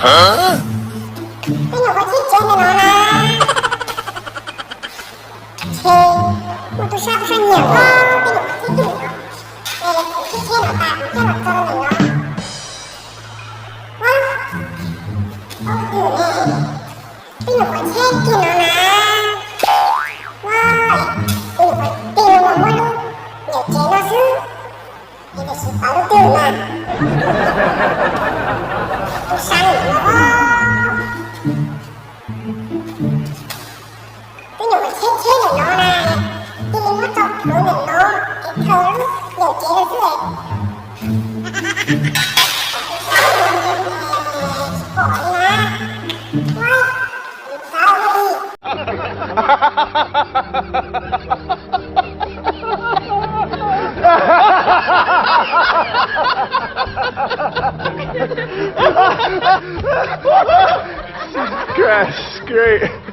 Tej nyuam qhuav cheb cheb ntawm no na. Ces muaj tub sab tub sab nyiam os, tej nyuam qhuav cheb cheb ntawm no. Es kuv cheb cheb no tas kuv coj los tso ntawm no. Ua, ua twm ne, tej nyuam qhuav cheb kiag no na. Ua, tej nyuam qhuav tig los mus muab lub niam tsev no xwb. Es tam sim pom lub twg na, tub sab ntawm no. Twb nyuam qhuav cheb cheb ntawm no na, cia li muab tso plhuav ntawm no, es khaws lub niam tsev no xwb. Tsis pom li na. Ua, tsis tau li. Christ, great.